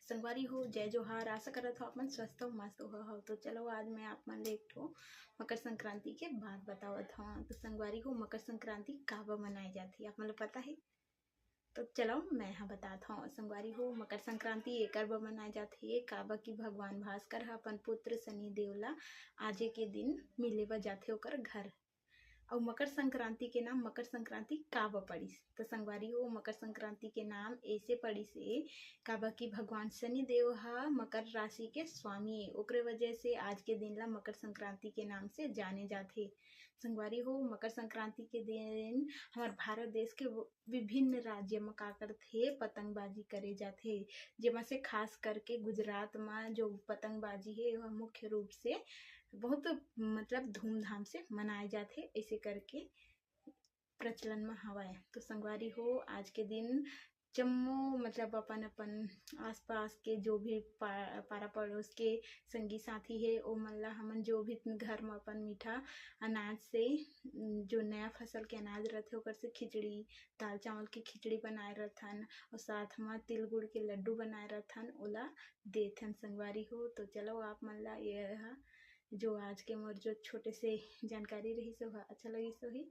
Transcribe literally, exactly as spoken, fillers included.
संगवारी हो, जय जोहार। आशा करत हो आप मन स्वस्थ हो, मस्त हो। हो तो चलो, आज मैं आप मन ले एक ठो मकर संक्रांति के बात बतावत हूँ। तो संगवारी हो, मकर संक्रांति काबर मनाए जाथे, आप मन ल पता है? तो चलो, मैं हा बतात हूँ। संगवारी हो, मकर संक्रांति एकर बर मनाए जाथे, काबर कि भगवान भास्कर ह अपन पुत्र शनि देव ला आजे के दिन मिले बर जाथे ओकर घर। अउ मकर संक्रांति के नाम मकर संक्रांति काबर पड़िस? तो संगवारी हो, मकर संक्रांति के नाम ऐसे पड़िस हे, काबर कि भगवान शनि देव ह मकर राशि के स्वामी हे, ओकरे वजह से आज के दिन ला मकर संक्रांति के नाम से जाने जाथे। संगवारी हो, मकर संक्रांति के दिन हमर भारत देश के वो विभिन्न राज्य म का करथे, पतंगबाजी करे जाथे, जेमा से खास करके गुजरात म जो पतंगबाजी हे, वह मुख्य रूप से बहुत, मतलब, धूमधाम से मनाए जाथे। ऐसे करके प्रचलन म हवय। तो संगवारी हो, आज के दिन जम्मो, मतलब, अपन अपन आसपास के जो भी पा-, पारा पड़ोस के संगी साथी हे, ओमन ला हमन जो भी घर म अपन मीठा अनाज से, जो नया फसल के अनाज रथे, ओकर से खिचड़ी, दाल चावल के खिचड़ी बनाए रथन, अउ साथ म तिल गुड़ के लड्डू बनाए रथन, ओला देथन संगवारी हो। तो चलो, आप मन ला ये ह जो आज के मोर जो छोटे से जानकारी रहिस, ओहा अच्छा लगिस होही।